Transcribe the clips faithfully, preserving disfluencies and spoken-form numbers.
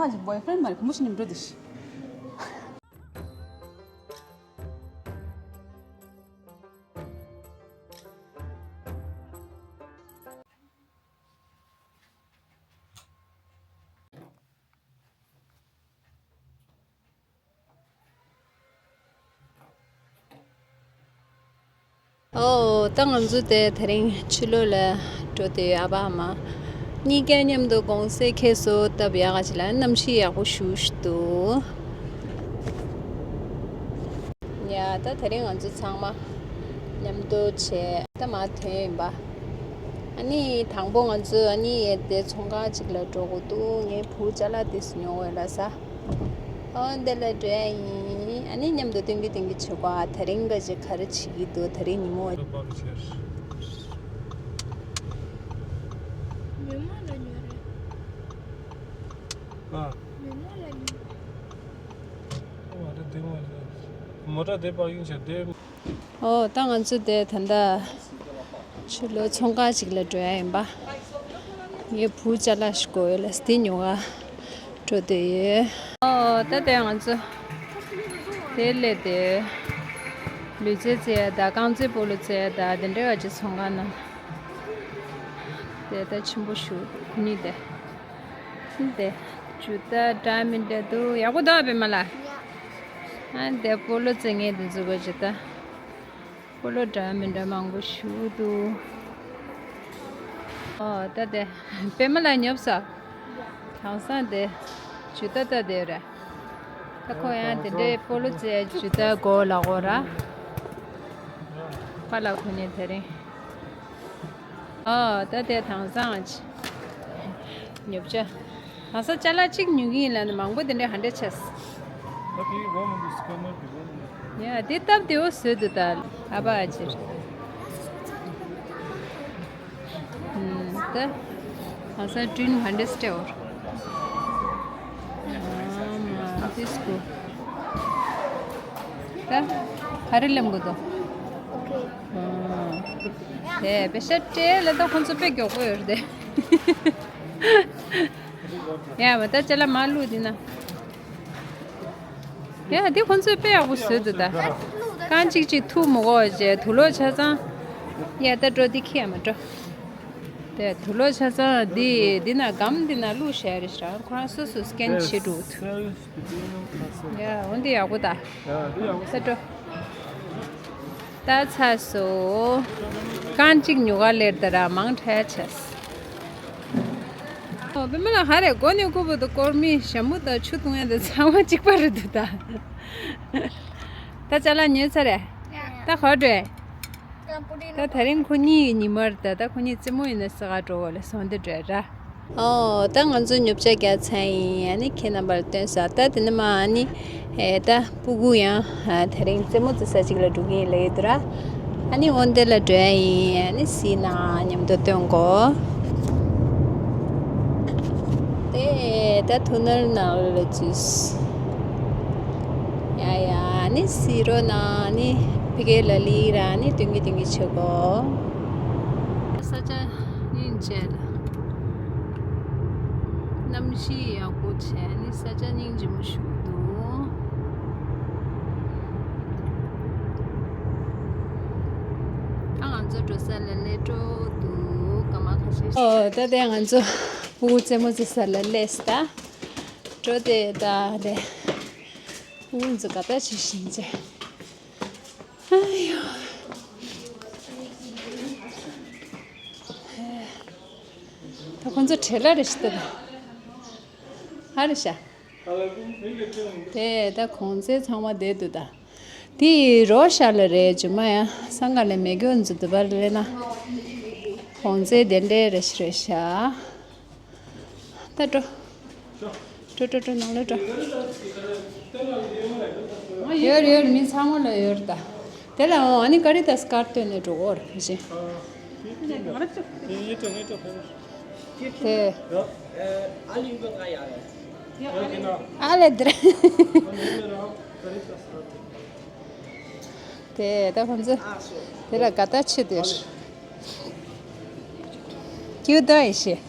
ཁ་ཅིག་བོའི་ཕྲེན་མ་རེད། བུ་མོ་ཞིག་ནས་འགྲོ་དེ་ཤི། ཨོ། ད་ང་ཚོ་དེ་དེ་རིང་ཕྱི་ལོགས་ལ་འགྲོ་དུས་ཨ་ཕ་ཨ་མ་གཉིས་ཀ་མཉམ་དུ་གུང་སེང་ཁེལ་སོང་། སྟབས་ཡག་ག་ཅིག་ལ་གནམ་གཤིས་ཡག་པོ་ཞེ་པོ་ཞིག་འདུག་ཡ། ད་དེ་རིང་ང་ཚོ་ཚང་མ་མཉམ་དུ་བྱས་ད་མར་ཐོན་ཡིན་པ། ཨ་ནི་དང་པོ་ང་ཚོ་ཨ་ནི་དེ་ཚོང་ཁང་ཅིག་ལ་འགྲོ་དགོས་འདུག་ངའི་བུ་ཅ་ལག་དེ་ཉོ་འོས་ལ་ས། ཨོ་འདི་ལ་འགྲོ་ཡ་ཡིན། ཨ་ནི་མཉམ་དུ་སྟོན་གི་སྟོན་གི་བྱེད་གོ་ཨ། དེ་རིང་ག་ཅིག་ག་རེ་བྱེད་ཀྱི་འདུག་དེ་རིང་ཉིན་མོ། ཉོན་མོངས་ལ་ཉོན་རེད། ཨ། ཉོན་མོངས་ལ་ཉོན། མོ་ཊ་དེ་པར་ཡིན་ཆ་དེ། ཨོ། ད་ང་ཚོ་དེ་ད་ལྟ་ཕྱི་ལོགས་ཚོང་ཁང་ཅིག་ལ་འགྲོ་ཡ་ཡིན་པ། ངའི་བུ་ཅ་ལག་ཞིག་དགོས་ཡོད་ལ་དེ་ཉོ་ག་འགྲོ་འདོད་ཡོད། ཨོ། ད་དེ་ང་ཚོ་དེ་སླེབས་དེ་ལུས་རྩལ་རྩེ་ཡ་དང་རྐང་རྩེད་སྤོ་ལོ་རྩེ་ཡ་དང་དེ་འདྲ་བ་ཅིག་ཚོང་ཁང་ནང་དེ་ད་ཆེན་པོ་ཞིག་འདུག་ཁོ་གཉིས་དེ། དེ་ཇུ་ཏ་འདྲ་མི་འདྲ་འདུག་ཡག་པོ་འདུག་པད་མ་ལགས། ཨ་དེ་སྤོ་ལོ་རྩེ་མཁན་དེ་ཚོ་གི་ཇུ་ཏ། སྤོ་ལོ་འདྲ་མི་འདྲ་མང་པོ་ཞིག་འདུག་ཨོ། ད་དེ་པད་མ་ལགས་ཉོབ་ས། དེང་སང་དེ་ཇུ་ཏ་ལྟ་དེ་རེད། ད་ཁོ་ཡང་དེ་འདྲའི་སྤོ་ལོ་རྩེ་ཇུ་ཏ་དགོས་ལབ་ཀྱི་ཡོད་ར། པ་ལགས་ཁོ་གཉིས་དེ་རིང་། ཨོ། ད་དེ་དེང་སང་ཉོབ་ཆ། དེང་སང་ཅ་ལག་གཅིག་ཉོ་གི་ཡིན་ལབ་ནས་མང་པོ་དེ་འདྲའི་ཧ་འདྲ་ཆགས། ད་དེ་གོ་མི་འདུག་སི་ཀེ་ནར་དེ་གོ་མི་འདུག་ཡ་དེ་སྟབས་བདེ་བོ་བཟོས་འདུག་ད་ཨ་ཕ་ཨ་ཅེར། ད་ང་ས་དྲིན་ཧ་འདྲ་སྤྲད་འོར། ཨ་མ་དེ་སྐུ། ད་ག་རེ་ལེན་དགོས་འདུག་དེ་པེ་ཤ་སྤྲད་ལ་ད་ཁོང་ཚོ་དཔེ་མགྱོགས་པོ་ཡོད་རེད་དེ། ཡ་མ་ད་ཅ་ལག་མ་བླུགས་འདི་ན། ཡ་འདི་ཁོང་ཚོས་དཔེ་ཡག་པོ་བཟོས་འདུག་ད། རྐང་གཅིག་གཅིག་ཐུག་མི་དགོས་བྱས་དུག་ལོག་ཆ་ཚང་། ཡ་ད་འགྲོ་འདི་ཁྱེར་མ་འགྲོ། དེ་དུག་ལོག་ཆ་ཚང་འདི་འདི་ན་སྒམ་འདི་ན་བླུགས་བཞག་རེད་ཤག་ཁོ་རང་སོ་སོ་སི་ཀེན་བྱེད་འགྲོ་འདུག་ཡ་འོ་འདི་ཡག་པོ་ད། ད་འགྲོ། ད་ཚར་སོང་། རྐང་གཅིག་ཉོ་ག་སླེབས་ད་ར་མང་དྲགས་ཆགས། ཨོ་པད་མ་ལགས་ཧ་རེ་མགོ་ནས་རྐུབ་བར་དུ་སྐོར་མི་ཞྭ་མོ་དང་ཆུ་འཐུང་ཡ་དང་ཚང་མ་གཅིག་པ་རེད་འདུག་ད། ད་ཅ་ལག་ཉོས་ཚར་རེད། ད་ག་པར་འགྲོ། ད་དེ་རིང་ཁོ་གཉིས་ཀྱི་ཉི་མ་རེད་ད། ད་ཁོ་གཉིས་རྩེད་མོ་ཡིན་ན་ས་ག་འགྲོ་བ་ལ་སོང་དེ་འགྲོ་ར། ཨོ་ད་ང་ཚོ་ཉོ་ཆ་རྒྱག་ཚར་ཡིན། ཨ་ནི་ཁྱེད་རྣམ་པར་སྟོན་ས་ད་དེ་ནས་མ་ཨ་ནི་ཨེ་ད་སྤུ་གུ་ཡང་ཨ་དེ་རིང་རྩེད་མོ་རྩེ་ས་ཅིག་ལ་འགྲོ་གི་ཡིན་ལབ་ཡོད་དུ་ར། ཨ་ནི་འོན་ཏེ་ལ་འགྲོ་ཡ་ཡིན། ཨ་ནི་སི་ན་མཉམ་དུ་སྟོན་གོ། དེ་ད་ཐུ་ནར་ནང་ལ་འཛུལ། ཡ་ཡ་ཨ་ནི་སི་རོ་ན་ཨ་ནི་ཕི་གེ་ལ་ལི་ར་ཨ་ནི་སྟོན་གི་སྟོན་གི་ཆེ་གོ། ས་ཆ་སྙིང་རྗེ་ལ། གནམ་གཤིས་ཡག་པོ་བྱས་ནས་ས་ཆ་སྙིང་རྗེ་མོ་ཞིག་འདུག་ད་ང་ཚོ་འགྲོ་ས་ལ་སླེབས་འགྲོ་འདུག་སྐར་མ་ཁ་ཤས་ཤིག་ཨོ་ད་དེ་ང་ཚོ་སྤུ་གུ་རྩེད་མོ་རྩེ་ས་ལ་སླེབས་ད། འགྲོ་དེ་ད་དེ་སྤུ་གུ་ཚོ་ག་པར་ཕྱིན་ཕྱིན་ཆད། ཨ་ཡོ། ད་ཁོང་ཚོ་བྲེལ་བ་རེད་ཤག་ད། ཧ་རེད་ཤག་དེ་ད་གོང་ཚད་ཚང་མ་བསྡད་འདུག་ད། དེ་རོ་ཤ་ལ་རེད་ཇུ་མ་ཡ་སང་ག་ལ་མེ་གོ་འཛུ་དུ་བར་ལེ་ན། གོང་ཚད་དེ་འདྲའི་རེད་ཤག་ད་འགྲོ། འགྲོ་འགྲོ་འགྲོ་ནང་ལ་འགྲོ། ཡོད་རེད་ཡོད་རེད། མི་ཚང་མ་ལ་ཡོད་རེད་ད། དེ་ལ་འོ་ཨ་ནི་ཀ་རི་དཱས་ཀར་སྟོན་ནས་འགྲོ་གོ་རེད་ཕལ་ཆེར། དེ། ཨ་ལེ་དེ་ར། དེ་ད་ཁོང་ཚོ་དེ་ལ་དགའ་ཐག་ཆོད་དེ། ཁྱེད་ད་ཡེ་ཤེས།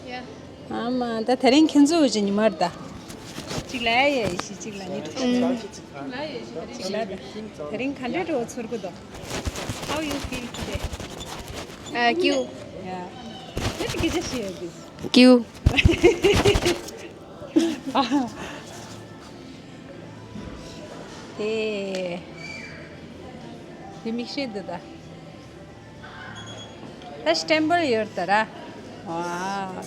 ཨ་མ་ད་དེ་རིང་ཁྱེད་ཚོ་འུ་ཅི་ཉི་མར་ད། གཅིག་ལ་ཡ་ཡ་ཤི་གཅིག་ལ་ཉི་ཁྲི་ཤི་ལ་ཡ་ཤི་གཅིག་ལ་ད་རིང་ག་འདྲ་འགྲོ་ཚོར་གི་འདུག How you feel today? Uh, cute. Yeah. Let me just share this. Cute. དེ། དེ་མིག་ཤེལ་འདི་ད། ད་སྟེམ་པལ་ཡོད་ད་ར། ཝ།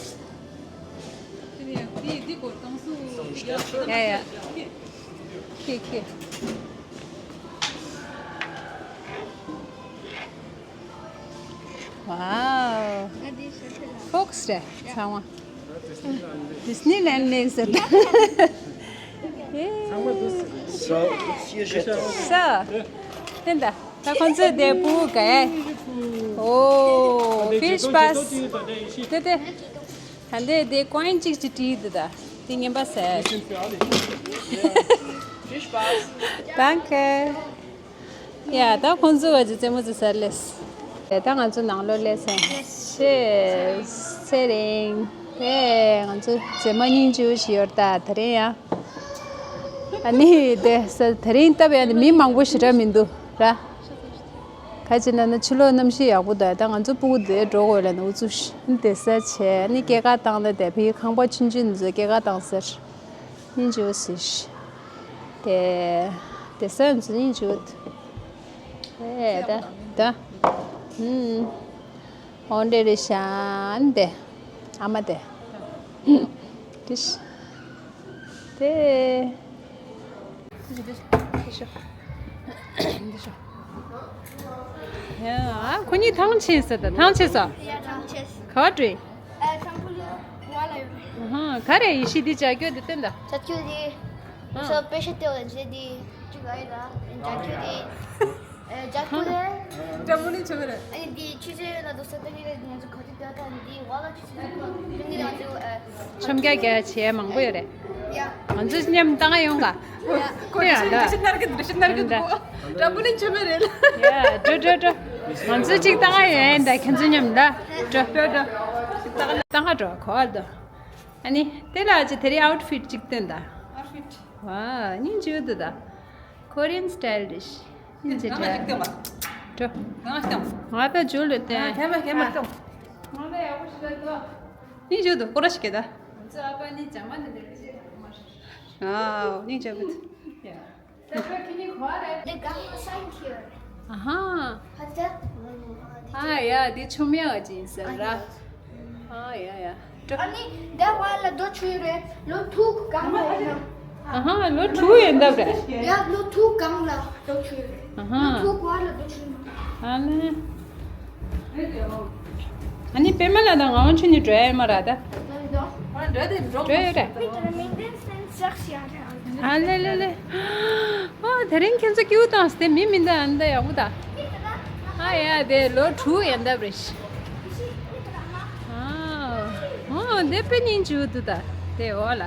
ཡ་ཡ། ཁྱེད་ཁྱེད། ཝའོ། ཕོགས་རེད་ཚང་མ། ཌིས་ནི་ལན་ལེགས་ཟེར། ཚང་མ་འདུག་སེ། ས། དེ་འདྲ། ད་ཁོང་ཚོས་དེ་སྤུ་གུ་ག་ཡ། ཨོ། ཕིཤ་པཱས། དེ་དེ། ད་འདི་དེ་ཀོ་ཡིན་གཅིག་ཅིག་བྲིས་འདུག་ད། དེ་ངན་པ་ཟེར། Fish pass. Danke. ཡ་ད་ཁོང་ཚོ་བ་ཅི་རྩེད་མོ་རྩེ་སར་སླེབས། ཡ་ད་ང་ཚོ་ནང་ལོགས་སླེབས་སོང་། ཤེས། ཚེ་རིང་། ཨེ་ང་ཚོ་རྩེད་མོ་སྙིང་རྗེ་པོ་ཞིག་ཡོད་ད་དེ་རིང་ཡ། ཨ་ནི་དེ་ས་དེ་རིང་སྟབས་ཡག་ནི་མི་མང་པོ་ཞེ་དྲག་མི་འདུག་ར། ག་ཅི་ན་ན་ཕྱི་ལོགས་གནམ་གཤིས་ཡག་པོ་འདུག་ད་ང་ཚོ་སྤུ་གུ་དེ་འགྲོ་དགོས་ལ་ནི་ཨུ་ཚུགས་ཤིག་དེ་ས་བྱས་ནི་སྐྱེལ་ཀ་བཏང་ལ་དེ་ཕི་ཁང་པ་ཆུང་ཆུང་འདི་ཚོ་སྐྱེལ་ཀ་བཏང་ཟེར། སྙིང་རྗེ་པོ་ཟེར་ཤིག་དེ་དེ་ས་འདི་ཚོ་སྙིང་རྗེ་པོ་འདུག་ཨེ་ད་ད་ཧུམ། འོ་འདྲ་རེད་ཤག་འདི། ཨ་མ་དེ། དེ་ཤི། དེ། འདི་ཤོ། འདི་ཤོ། ཡ། ཁོ་གཉིས་ཐང་ཆད་ཟེར་ད། ཐང་ཆད་ས། ཡ་ཐང་ཆད། ག་བ་འགྲོ་ཡི། ཨ་ཐང་པོ་ལ་ཝ་ལ་ཡོད། ཧ། ག་རེ་ཡི་ཤི་འདི་བྱ་རྒྱུ་འདི་སྟོན་ད། བྱ་རྒྱུ་འདི། ཨ། སོ་པེ་ཤ་ཏེ་ཝ་འཇེ་འདི་ཅི་ག་ཡི་ད། བྱ་རྒྱུ་འདི། ཨེ་ཇ་ཀུ་རེ། ཏྲ་མོ་ལིན་ཆོ་མེ་རེ། ཨ་ནི་འདི་ཆུ་ཚོད་ལ་དུ་ས་ཏ་ནི་རེ་ང་ཚོ་ག་དུས་ལྟ་དང་འདི་ཝ་ལ་ཆུ་ཚོད་ལ་ཏུ་ནི་ང་ཚོ་ཨ། ཆོམ་རྒྱག་རྒྱག་བྱེད་མང་པོ་ཡོད་རེད། ཡ། ང་ཚོ་མཉམ་བཏང་ཡོང་ག་ཡ། ཁོ་ཡ་ད། ཤི་ནར་གི་འདི་ཤི་ནར་གི་འདུག་ཏྲ་མོ་ལིན་ཆོ་མེ་རེ་ལ། ཡ་འགྲོ་འགྲོ་འགྲོ། ང་ཚོ་གཅིག་བཏང་ཡ་ཡོད་ད་ཁྱེད་ཚོ་མཉམ་ད། འགྲོ་འགྲོ་འགྲོ། བཏང་ག་འགྲོ་གོ་བ་ད། ཨ་ནི་དེ་ལ་ཅི་དེ་རིང་ཨའུ་ཊི་ཕིཊ་གཅིག་སྟོན་ད། ཨའུ་ཊི་ཕིཊ། ཝ། སྙིང་རྗེ་པོ་འདུག་ད། ཁོ་རི་ཡན་སི་ཊའིལ་རེད། སྙིང་རྗེ་དྲག་ང་ལ་ཅིག་སྟོན་པ། འགྲོ། ང་ལ་སྟོན། ང་ད་ཇུ་ལ་སྟོན། ང་གད་མ་གད་མ་སྟོན། ང་ལ་ཡག་པོ་ཞིག་ལ་འདུག་སྙིང་རྗེ་པོ་འདུག་སྐོར་ར་ཞིག་གེ་ད། ང་ཚོ་ཨ་ཕ་ནི་ཇར་མ་ནི་འདིར་ཅི་མ་ཤར། ཨའོ་སྙིང་རྗེ་པོ་འདུག་ཡ། The Gangnam Style here. ཨ་ཧ། What's that? ཨ་ཡ་འདི་ཆུ་མེ་བ་ཅིག་ཡིན་ཟེར་ར། ཨ་ཡ་ཡ། ཨ་ནི་འདི་བ་ལ་རྡོ་ཆུ་ཡོད་རེད། ལོ་དྲུག་གང་ལ་ཡིན་ན། ཨ་ཧ་ལོ་དྲུག་ཡོད་འདབ་རེད། ཡ་ལོ་དྲུག་གང་ལ་རྡོ་ཆུ་ཡོད་རེད། ཨ་ཧ། ལོ་དྲུག་བ་ལ་རྡོ་ཆུ་ཡོད། ཨ་ནི། ཨ་ནི་པད་མ་ལགས་དང་ངག་དབང་ཆོས་གཉིས་འགྲོ་ཡ་ཡོད་མ་རེད་ད། འགྲོ་ཡོད་རེད། ཨ་ལེ་ལེ་ལེ། ཨོ་དེ་རིང་ཁྱེད་ཚོ་སྐྱིད་པོ་བཏང་སྟེ་མི་མི་འདའ་འདའ་ཡག་པོ་ད། ཨ་ཡ་དེ་ལོ་དྲུག་ཡན་འདབ་རེད། ཨ་ཨོ་དེ་དཔེ་སྙིང་རྗེ་པོ་འདུག་ད། དེ་འོ་ལ།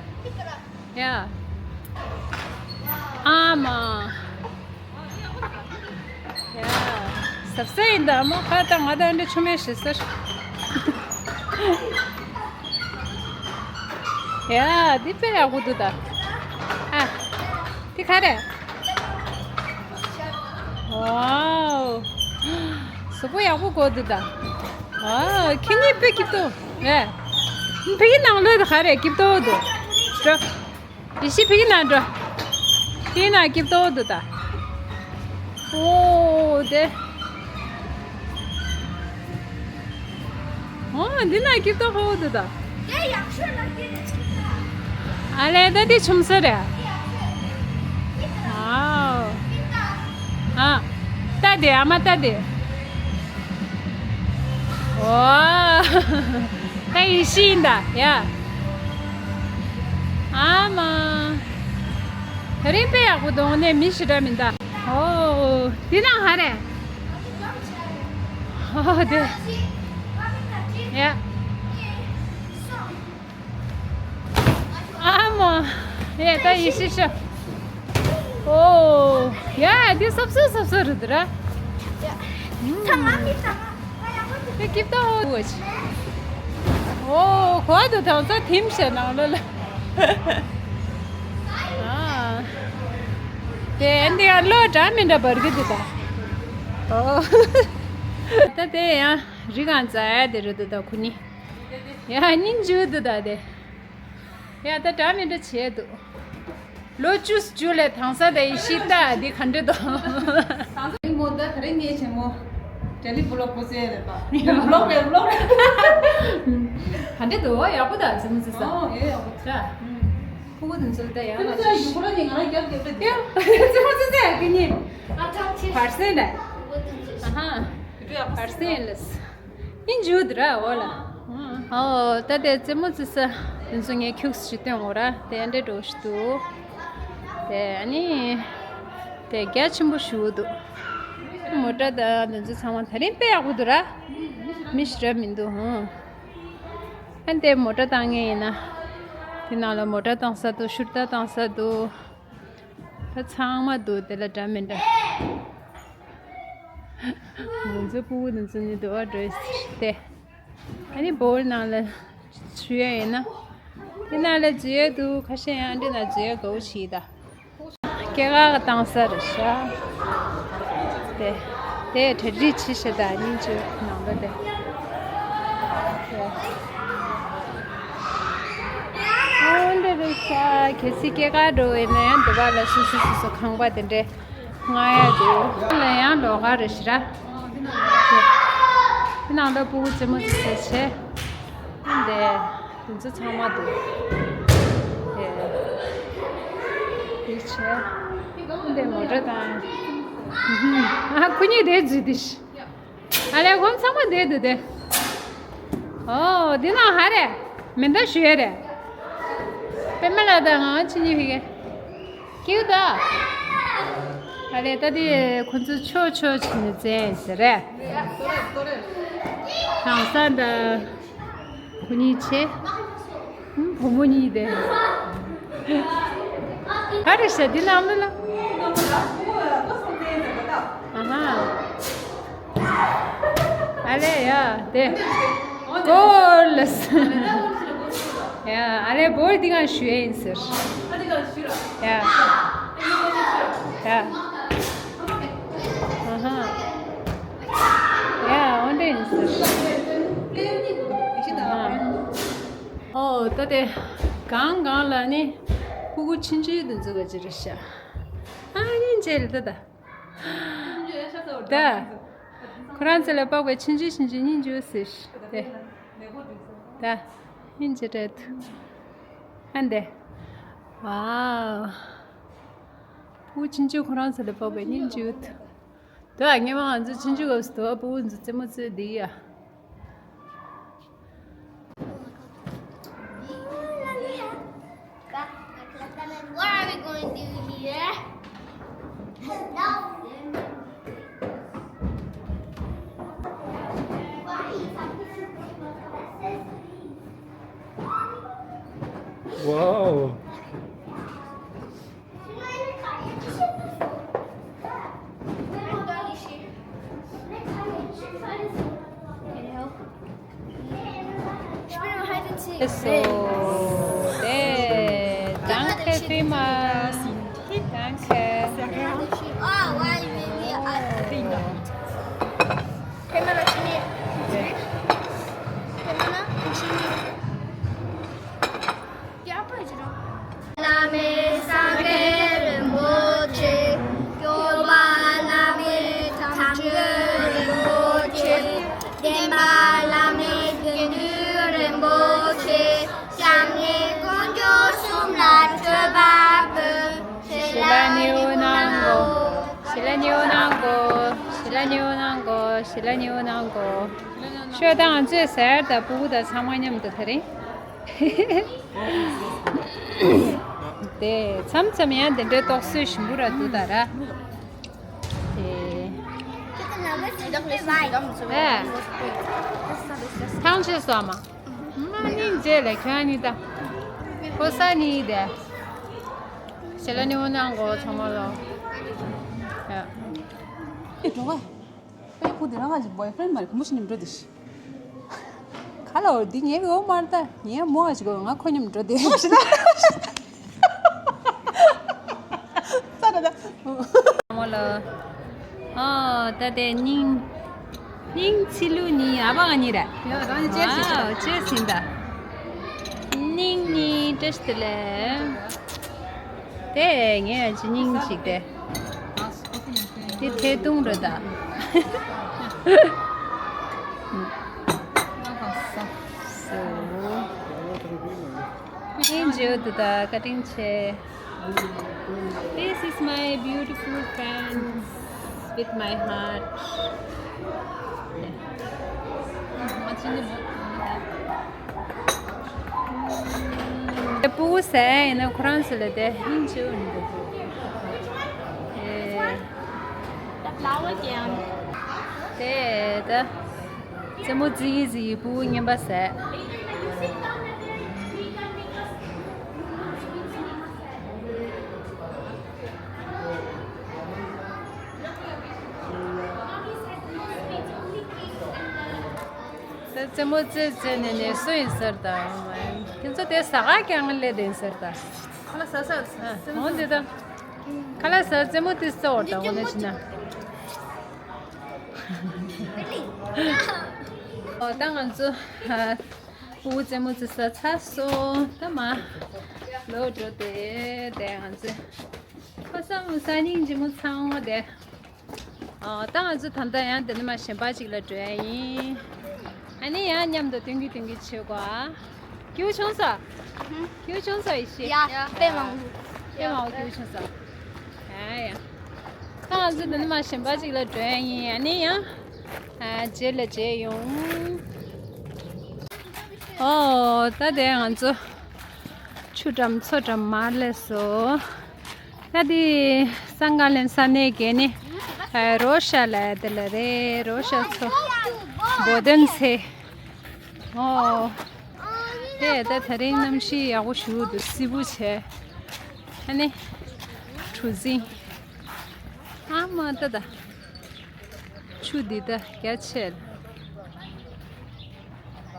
ཡ། ཨ་མ། ཡ། ཟབ་ས་ཡིན་ད་མོ་ཁ་ད་ང་ད་འདྲ་ཆུ་མེ་ཞིག་ཟེར། ཡ་འདི་དཔེ་ཡག་པོ་འདུག་ད། ཨ། འདི་ག་རེ། ཝའོ། གཟུགས་པོ་ཡག་པོ་གོ་འདུག་ད། ཝའོ་ཁྱེད་གཉིས་དཔེ་སྐྱིད་པོ་རེད། ཕ་གི་ནང་ལོགས་ད་ག་རེ་སྐྱིད་པོ་འདུག་འགྲོ། ཡེ་ཤེས་ཕ་གི་ནང་འགྲོ། ཕ་གི་ནང་སྐྱིད་པོ་འདུག་ད། ཨོ་དེ། ཨོ་འདི་ན་སྐྱིད་པོ་ཧོ་འདུག་ད། དེ་ཡག་ཤོས་ལ་སྐྱིད་པོ་ཆུང་ས། ཨ་ལེ་ད་དེ་ཆུང་ས་རེད། ཨའོ། ཨ། ལྟ་དེ་ཨ་མ་ལྟ་དེ། ཨོ། ད་ཡེ་ཤེས་ཡིན་ད་ཡ། ཨ་མ། དེ་རིང་དཔེ་ཡག་པོ་འདུག་ནས་མི་ཞེ་དྲག་མི་འདུག་ཨོ། འདི་ན་ག་རེ། ཨོ་དེ། ཡ། ཨ་མ། ཡ་ད་ཡེ་ཤེས་ཤོག་ཨོ། ཡ་འདི་སོབ་སོབ་སོབ་སོབ་རེད་དེ་ར། ད་ང་མི་ད་ང་ད་ཡག་པོ་དེ་སྐྱིད་པོ་འོ་ཆི། ཨོ་གོ་དུ་དང་ས་ཐིམ་ཤ་ནང་ལོ་ལ། དེ་ཡང་བློ་འདྲ་མི་འདྲ་འབར་གི་འདུག་ད། ཨོ། ད་དེ་ཡང་རི་གང་འཛེག་ཡ་དེ་རེད་འདུག་ད་ཁོ་གཉིས། ཡ་སྙིང་རྗེ་འདུག་ད་དེ། ཡ་ད་འདྲ་མི་འདྲ་བྱས་འདུག་ལོ་བཅུ་བཅུ་ལས་དང་ས་དེ་ཡི་ཤི་ད་འདི་ག་འདྲ་འདུག་དང་ས་མོ་ད་ག་རེ་ངའི་ཆེན་མོ། ཇ་ལི་བུ་ལོ་ཀོ་ཟེ་རེད་ད། བུ་ལོ་རེད་བུ་ལོ་རེད། ག་འདྲ་འདུག་ཡག་པོ་ད་རྩེད་མོ་རྩེ་ས། ཨོ་ཡོད་ཡག་པོ། ད། ཕྲུ་གུ་དེ་ཚོ་ལ་ད་ཡང་ལ་ཡུ་གུ་ར་ནི་ང་རང་རྒྱབ་རྒྱབ་རེད་དེ། རྩེད་མོ་རྩེ་ས་ཡག་གི་ནི། བར་སེང་ད། ཨ་ཧ། བར་སེང་ལ། ཨིན་ཇུ་དི་ར་འོ་ལ། ཨོ་ད་དེ་རྩེད་མོ་རྩེ་ས་དེ་ཚོ་ངས་ཁྱུགས་ཞིག་སྟོན་འོ་ར་དེ་འདྲ་འགྲོ་ཞིག་འདུག་དེ་ཨ་ནི། དེ་རྒྱ་ཆེན་པོ་ཞིག་འདུག་མོ་ཊ་དང་དེ་ཚོ་ཚང་མ་ད་རིང་དཔེ་ཡག་པོ་འདུག་ར། མི་ཞིག་ར་མི་འདུག་ཧང་། ཨ་ནི་དེ་མོ་ཊ་བཏང་ངེས་ཡིན་ན། དེ་ནང་ལ་མོ་ཊ་བཏང་ས་འདུག་ཤུར་རྟ་བཏང་ས་འདུག་ད་ཚང་མ་འདུག་དེ་ལ་འདྲ་མི་འདྲ། ང་ཚོའི་ཕྲུ་གུ་དེ་ཚོ་ནི་འདུག་ཨ་འགྲོ་ཡི་ཟེར་ཏེ། ཨ་ནི་བོལ་ནང་ལ་ཞུ་ཡ་ཡིན་ན། དེ་ནང་ལ་འཛུལ་ཡ་འདུག་ཁ་ཤས་ཡང་འདི་ན་འཛུལ་ཡ་དགའ་བོ་བྱེད་ད། སྐྱེས་སྐར་བཏང་ས་རེད་ཤག་དེ། དེ་གྲ་སྒྲིག་བྱེད་ཤག་ད་སྙིང་རྗེ་ནང་པ་དེ། དེ། ཨོ་འདྲ་རེད་ཤག་གལ་སྲིད་སྐྱེས་སྐར་འགྲོ་བས་ན་ཡང་འདི་པ་ལ་སོ་སོ་སོ་སོ་ཁང་པ་དེ་འདྲས་མངགས་ཡ་འདུག་ལ་ཡང་ལོགས་ཀ་རེད་ཤག་དེ། དེ་ནང་ལ་ཕྲུ་གུ་རྩེད་མོ་རྩེ་ས་བྱས། འདི། དེ་ཚོ་ཚང་མ་འདུག་དེ། དེ་བྱས། འདི་མོ་ཊ་དང་། ཨ་ཁོ་གཉིས་དེ་འཛུལ་དེ་ཤི། ཨ་ལས་ཁོང་ཚང་མ་དེ་འདུག་དེ། ཨོ་འདི་ནང་ཧ་རེ། མེ་མདའ་ཞུ་ཡ་རེད། པད་མ་ལགས་དང་ང་ཕྱི་ཉིན་ཕི་གེ། ཀིའུ་ད། ཨ་ལས་ད་དེ་ཁོ་ཚོ་ཆོ་ཆོ་བྱས་ནས་རྩེ་ཡིན་ཟེར་རེད། དང་ས་འདྲ། ཁོ་གཉིས་ཆེ། ཧུམ། བུ་མོ་གཉིས་དེ། ག་རེ་བྱ་འདི་ནང་ལ་ལ། ཨ་ཧ། ཨ་ལེ་ཡ་དེ། གོ་ལ་ས། ཡ་ཨ་ལེ་བོར་འདི་གང་ཞུ་ཡ་ཡིན་ཟེར། ཡ། ཡ། ཨ་ཧ། ཡ་འོ་འདྲ་ཡིན་ཟེར། ཨོ་ད་དེ་གང་གང་ལ་ནི་ཕྲུ་གུ་ཆུང་ཆུང་དེ་ཚོ་ག་ཅི་རེད་ཤག་ཨ་ནི་མཇལ་ད་ད། ད། ཁོ་རང་ཚོ་ལ་དཔག་པའི་ཆུང་ཆུང་ཆུང་ཆུང་སྙིང་རྗེ་ཟེར་ཤག་དེ། ད། སྙིང་རྗེ་དྲན་ཐུབ། ཨ་འདེ། ཝའོ། ཕྲུ་གུ་ཆུང་ཆུང་ཁོ་རང་ཚོ་ལ་དཔག་པའི་སྙིང་རྗེ་ཡོད། དོ་ཨ་སྔོན་མ་ང་ཚོ་ཆུང་ཆུང་སྐབས་སུ་དོ་ཨ་ཕྲུ་གུ་ཚོ་རྩེད་མོ་རྩེ་བསྡད་ཡ། What are we going to do here? Wow. So, danke vielmals. Danke. བླ་མེད་སངས་རྒྱས་རིན་པོ་ཆེ། སྐྱོབ་པ་བླ་མེད་དམ་ཆོས་རིན་པོ་ཆེ། བདེན་པ་བླ་མེད་དགེ་འདུན་རིན་པོ་ཆེ། སྐྱབས་གནས་དཀོན་མཆོག་གསུམ་ལ་མཆོད་པ་ཕུལ། ཞི་ལ་ཉེ་བོ་གནང་གོ། ཞི་ལ་ཉེ་བོ་གནང་གོ། ཞི་ལ་ཉེ་བོ་གནང་གོ། ཞི་ལ་ཉེ་བོ་གནང་གོ། ཤོག་ད་ང་ཚོས་ཟེར་ད་ཕྲུ་གུ་དང་ཚང་མ་མཉམ་དུ་དེ་རིང་། དེ་མཚམས་མཚམས་ཡང་དེ་འདྲའི་རྟོག་བཟོས་ཞིམ་པོ་ར་འདུག་ད་ར། དེ། ཨེ། ཐང་ཆད་སོང་མ། མ་ནིང་རྗེས་ལ་ཁྱོད་གཉིས་ད། ཁོ་ས་གཉིས་དེ། ཞི་ལ་ཉེ་བོ་གནང་གོ་ཚང་མ་ལོ། ཡ། ཨེ་འགྲོ་ག་ཨེ་ཁོ་དེ་རང་ང་ཅི་boyfriend མ་རེད་བུ་མོ་ཞིག་མཉམ་འགྲོ་དེ་ཤི། ག་ལ་འོ་འདི་ངའི་འོ་མར་ད་ངའི་མོ་ཨ་ཅིག་གོ་ང་ཁོ་མཉམ་འགྲོ་དེ་ཤི་ད། ས་ད་ད། ལོ། ཨོ། ད་དེ་སྙིང་། སྙིང་ཚི་ལུ་ནི་ཨ་བ་ང་ནི་ར། ཡ་རང་ཉིད་ཅེར་ཞིག་ཨ་ཅེར་ཟིན་ད། སྙིང་ནི་བཀྲ་ཤིས་བདེ་ལེགས། དེ་ངས་ཨ་ཅི་སྙིང་ཞིག་དེ། དེ་ཐེ་ཏུང་རེད་ད། སོ། ཨིན་ཇོ་དུ་ད་ཀ་ཏིང་ཆེ། This is my beautiful friends with my heart. དེ་སྤུ་གུ་ཟས་ཡིན་ན་ཁོ་རང་ཚོ་ལ་དེ་ཧིན་ཅིའུ་འདུག་དེ་ད་རྩེད་མོ་རྩེ་ཡི་རྩེ་ཡི་སྤུ་གུ་རྔན་པ་ཟས། ད་རྩེད་མོ་རྩེ་རྩེ་ནས་ནས་སུ་ཡིན་ཟེར་ད། ཁྱེད་ཚོ་དེ་ཟ་ཁང་རྐྱང་སླེབས་དེ་ཡིན་ཟེར་ད། ཁ་ལག་ཟ་ཟ་ཟ། འོང་དེ་ད། ཁ་ལག་ཟ་རྩེད་མོ་དེ་ཟ་འོར་ད་འོ་ན་ཕྱིན་ན། ཨོ་ད་ང་ཚོ་ཨ་སྤུ་གུ་རྩེད་མོ་རྩེ་ས་ཚར་སོང་། ད་མ་ལོག་འགྲོ་དེ་དེ་ང་ཚོ་ཁ་སང་སང་ཉིན་རྗེས་མོ་ཚང་བ་དེ། ཨ་ད་ང་ཚོ་ད་ལྟ་ཡང་དེ་ནས་མ་གཞན་པ་ཅིག་ལ་འགྲོ་ཡ་ཡིན། ཨ་ནི་ཡང་མཉམ་དུ་སྟོན་གི་སྟོན་གི་བྱེད་དགོས་ཨ། སྐྱིད་པོ་བྱུང་སོང་། སྐྱིད་པོ་བྱུང་སོང་ཡེ་ཤེས། ཡ་དཔེ་མང་པོ། དཔེ་མང་པོ་སྐྱིད་པོ་བྱུང་སོང་། ཨ་ཡ། ད་ང་ཚོ་དེ་ནས་མ་གཞན་པ་ཅིག་ལ་འགྲོ་ཡ་ཡིན། ཨ་ནི་ཡང་ཨ་རྗེས་ལ་མཇལ་ཡོང་། ཨོ་ད་དེ་ང་ཚོ་ཆུ་འགྲམ་མཚོ་འགྲམ་མར་སླེབས་སོང་། ད་དེ་སང་ག་ལན་ས་གནས་གས་ནི་རོ་ཤ་ལ་དེ་ལ་རེད། རོ་ཤ་མཚོ་བོ་དན་ཚེ། ཨོ། དེ་ད་ད་རིང་གནམ་གཤིས་ཡག་པོ་ཞུ་འདུག་སིལ་བུ་བྱས། ཨ་ནི་གྲུ་གཟིངས། ཨ་མ་ད་ད། ཆུ་འདི་ད་རྒྱ་ཆེ།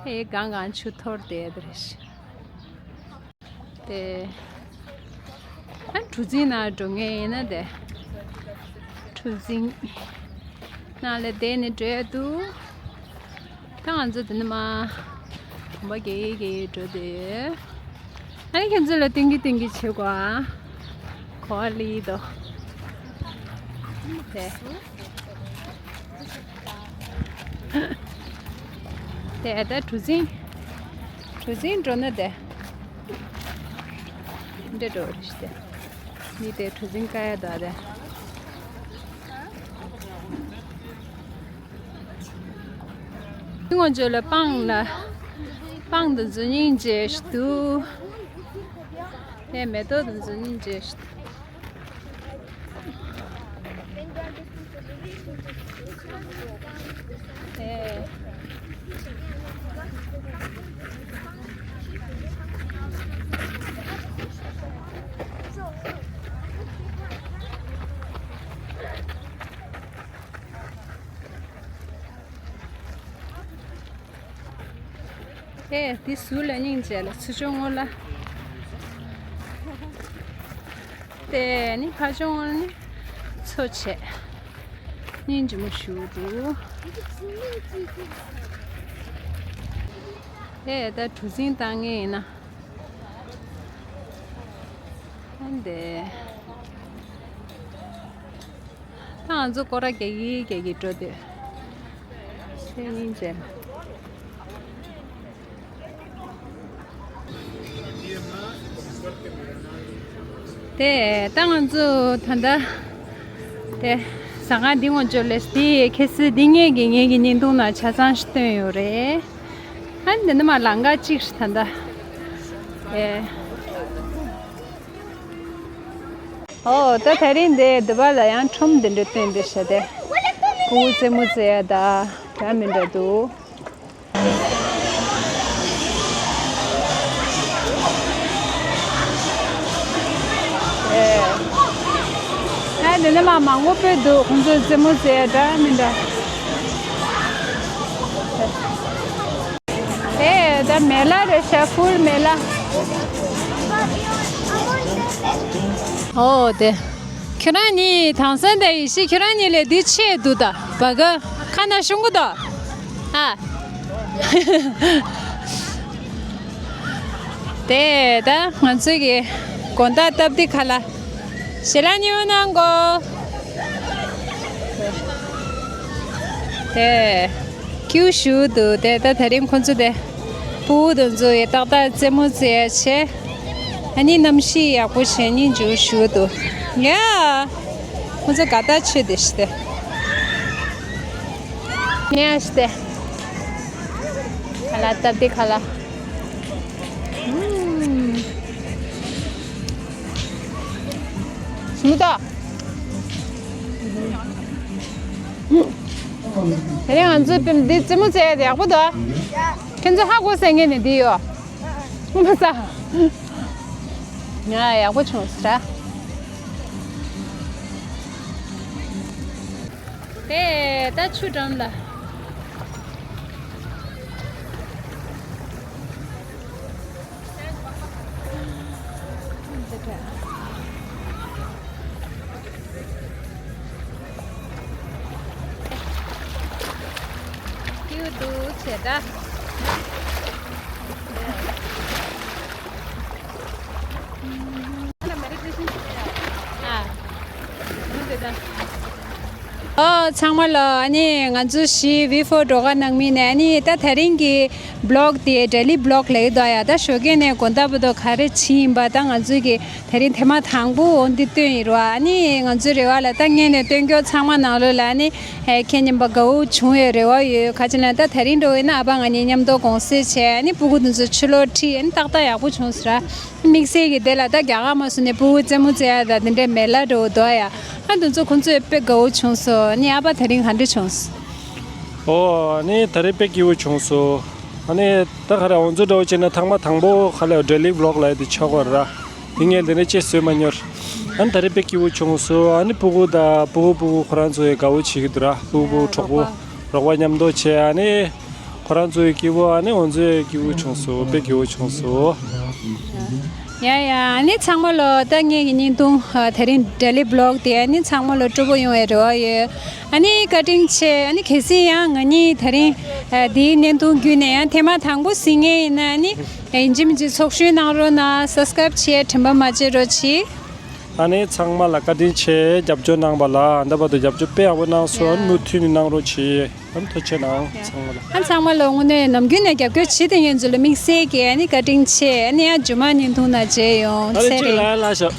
ཨེ་གང་གང་ཆུ་འཐོར་བསྡད་དེ་རེད། དེ། ཨ་གྲུ་གཟིངས་ནང་འགྲོ་མཁན་ཡིན་ན་དེ། གྲུ་གཟིངས་ནང་ལ་བསྡད་ནས་འགྲོ་ཡ་འདུག་ད་ང་ཚོ་འདི་ནས་མར་གོམ་པ་རྒྱག་གི་རྒྱག་གི་འགྲོ་བསྡད་ཡོད། ཨ་ནི་ཁྱེད་ཚོ་ལ་སྟོན་གི་སྟོན་གི་བྱེད་དགོས་ཨ། གོ་བ་ལི་དོ། དེ། དེ་ད་གྲུ་གཟིངས། གྲུ་གཟིངས་འགྲོ་ན་དེ། འདྲེ་འགྲོ་རེད་ཤི་དེ། མི་དེ་གྲུ་གཟིངས་ཀ་ཡ་ད་དེ། ངོ་ཇོ་ལ་སྤང་ལ། སྤང་དུ་འཛུལ་སྙིང་རྗེ་ཞིག་འདུག་དེ་མེ་ཏོག་དུ་འཛུལ་སྙིང་རྗེ་ཞིག་འདུག་ཨེ་འདི་ཟུར་ལ་སྙིང་རྗེ་ལ་ཚུར་ཕྱོགས་སྔོན་ལ། དེ་ནི་ཕ་ཆུང་ནི་འཚོ་བྱེད། སྙིང་རྗེ་མོ་ཞུ་འདུག་ཨེ་ད་གྲུ་གཟིངས་བཏང་ངེས་ཡིན་ན། ཨ་འདི། ད་ང་ཚོ་སྐོར་ར་རྒྱག་གི་རྒྱག་གི་འགྲོ་འདོད། ཤེས་ཡིན་ཟེར། དེ་ད་ང་ཚོ་ད་ལྟ་དེ་ཟ་ཁང་འདི་ངོ་འཇོག་ལས་དེ་ཁེ་སི་འདི་ངེད་ཀྱི་ངེད་ཀྱི་བརྙན་ཐུང་ནང་ཆ་ཚང་ཞིག་བཏོན་ཡོད་རེད། ཨ་འདི་ནི་མ་ལང་ཀ་གཅིག་ཞིག་ད་ལྟ་དེ། ཨོ་ད་དེ་རིང་འདི་འདི་པ་ལ་ཡང་ཁྲོམ་འདི་འདྲ་བཏོན་འདི་ཤ་དེ། ཀུ་རྩེད་མོ་རྩེ་ཡ་ད་འདྲ་མི་འདྲ་འདུག་ཨེ། ཨ་འདི་ནི་མ་མང་པོ་སྤོས་འདུག་ཁོང་ཚོ་རྩེད་མོ་རྩེ་ཡ་འདྲ་མི་འདྲ། དེ་ད་མེ་ལ་རེད་ཤག་ཧྥུལ་མེ་ལ། ཨོ་དེ། ཁྱོད་རང་གཉིས་དྭངས་གསལ་དང་ཡེ་ཤེས། ཁྱོད་རང་གཉིས་ལས་འདི་ཆེ་འདུག་ད། བ་ག་ཁ་ན་ཤུང་གུ་དོ། ཨ། དེ་ད་ང་ཚོའི་གི་དགོང་དག་སྟབས་བདེ་ཁ་ལ་ཞལ་ལག་མཉེས་པོ་གནང་གོ། དེ་ཁྱིའུ་ཞུ་འདུག་དེ་ད་དེ་རིང་ཁོ་ཚོ་དེ་སྤུ་གུ་དེ་ཚོ་ཡི་ཏག་ཏག་རྩེད་མོ་རྩེ་ཡ་བྱས། ཨ་ནི་གནམ་གཤིས་ཡག་པོ་བྱས་ནི་འཇུ་ཞུ་འདུག་ཡ། ཁོ་ཚོ་དགའ་ཐག་ཆོད་དེ་ཤི་སྟེ། ཉལ་ཡ་ཤི་སྟེ། ཁ་ལག་སྟབས་བདེ་ཁ་ལག་མི་ད། དེ་རིང་ང་ཚོའི་འདི་རྩེད་མོ་རྩེ་ཡ་དེ་ཡག་པོ་འདུག་ཁྱེད་ཚོ་ཧ་གོ་སེ་ངས་ནས་འདི་ཡོད། མ་ས། ང་ཡག་པོ་བྱུང་ཟེར། དེ་ད་ཆུ་འགྲམ་ལ། ཀིའུ་འདུག་བྱས་ད། ཨོ་ཚང་མ་ལ་ཨ་ནི་ང་ཚོ་བཞི་བི་ཕོར་སྒྲོལ་དཀར་ནང་མི་ནས་ཨ་ནི་ད་དེ་རིང་གི་བི་ལོག་དེ་ཌེ་ལི་བི་ལོག་ལབ་ཀྱི་འདུག་ཡ། ད་ཞོགས་ཀས་ནས་དགོང་དག་བར་དུ་ག་རེ་བྱེད་ཡིན་པ་ད་ང་ཚོའི་གི་དེ་རིང་ཐེངས་མ་དང་པོ་འོ་འདི་སྟོན་ཡིན་རོ། ཨ་ནི་ང་ཚོའི་རེ་བ་ལ་ད་ངས་ནས་སྟོན་རྒྱུ་ཚང་མ་ནང་ལོགས་ལ་ཨ་ནི་ཨེ་ཁྱེད་མཉམ་པ་དགའ་བོ་བྱུང་བའི་རེ་བ་ཡོད། ག་ཅི་ལ་ད་དེ་རིང་འགྲོ་ཡིན་ན་ཨ་ཕ་ང་གཉིས་མཉམ་དུ་དགོང་ཟས་བྱས་ཨ་ནི་སྤུ་གུ་དེ་ཚོ་ཕྱི་ལོགས་ཁྲིད་ཨ་ནི་ཏག་ཏག་ཡག་པོ་བྱུང་ཟེར། དམིགས་བསལ་གྱི་དེ་ལ་ད་རྒྱ་གར་མ་སོང་ནས་སྤུ་གུ་རྩེད་མོ་རྩེ་ཡ་ད་དེ་འདྲའི་མེ་ལ་འགྲོ་འདུག་ཡ། ཨ་དེ་ཚོ་ཁོང་ཚོས་དཔེ་དགའ་བོ་བྱུང་སོང་། ཨ་ནི་ཨ་ཕ་དེ་རིང་ག་འདྲ་བྱུང་སོང་། ཨོ་ཨ་ནི་ད་རེས་དཔེ་སྐྱིད་པོ་བྱུང་སོང་། ཨ་ནི་ད་ག་རེ་ང་ཚོ་འདྲ་བོ་བྱས་ན་ཐེངས་མ་དང་པོ་ག་ལ་ཌེ་ལི་བི་ལོག་ལབ་ཡ་དེ་ཆགས་ཀྱི་ཡོད་ར། དེ་ངས་དེ་འདྲ་ཅིག་བཟོས་མ་མྱོང་། ཨ་ནི་ད་རེས་དཔེ་སྐྱིད་པོ་བྱུང་སོང་། ཨ་ནི་སྤུ་གུ་དང་སྤུ་གུ་སྤུ་གུ་ཁོ་རང་ཚོ་ཡི་དགའ་བོ་བྱེད་ཀྱི་འདུག་ར། སྤུ་གུ་སྤུ་གུ་གྲོགས་པོ་རོགས་པ་མཉམ་དུ་བྱས་ཨ་ནི་ཁོ་རང་ཚོ་ཡི་སྐྱིད་པོ་ཨ་ནི་ང་ཚོ་ཡི་སྐྱིད་པོ་བྱུང་སོང་། དཔེ་སྐྱིད་པོ་བྱུང་སོང་། ཡ་ཡ། ཨ་ནི་ཚང་མ་ལོ་ད་ངེད་ཀྱི་བརྙན་ཐུང་དེ་རིང་ཌེ་ལི་བི་ལོག་དེ་ཨ་ནི་ཚང་མ་ལོ་སྤྲོ་པོ་ཡོང་བའི་རེ་བ་ཡོད། ཨ་ནི་བཀའ་དྲིན་ཆེ། ཨ་ནི་གལ་སྲིད་ཡང་ང་གཉིས་དེ་རིང་འདིའི་བརྙན་ཐུང་བརྒྱུད་ནས་ཡང་ཐེངས་མ་དང་པོ་གཟིགས་མཁན་ཡིན་ན་ཨ་ནི་ཡིན་གཅིག་མིན་གཅིག་ཚོགས་ཞུགས་གནང་རོགས་གནང་། སབ་སི་ཀ་རེབ་བྱེད་དྲན་པ་མ་བརྗེད་རོགས་གྱིས། ཨ་ནི་ཚང་མ་ལ་བཀའ་དྲིན་ཆེ། རྒྱབ་སྐྱོར་གནང་བ་ལ། ད་བར་དུ་རྒྱབ་སྐྱོར་དཔེ་ཡག་པོ་གནང་སོང་། ཡ། མུ་མཐུད་ནས་གནང་རོགས་གྱིས། ཨ་ནི་ཐུགས་རྗེ་ཆེ་གནང་། ཡ། ཚང་མ་ལ། ཨ་ཚང་མ་ལ་དངོས་གནས་ནམ་རྒྱུན་ནས་རྒྱབ་སྐྱོར་བྱེད་བསྡད་མཁན་ཚོ་ལ་དམིགས་བསལ་གྱི་ཨ་ནི་བཀའ་དྲིན་ཆེ། ཨ་ནི་ཡང་རྗེས་མ་བརྙན་ཐུང་ནང་མཇལ་ཡོང་། ཨ་ནི་ཚེ་ཁྱོད་རིང་ལ་ལ་ཤོག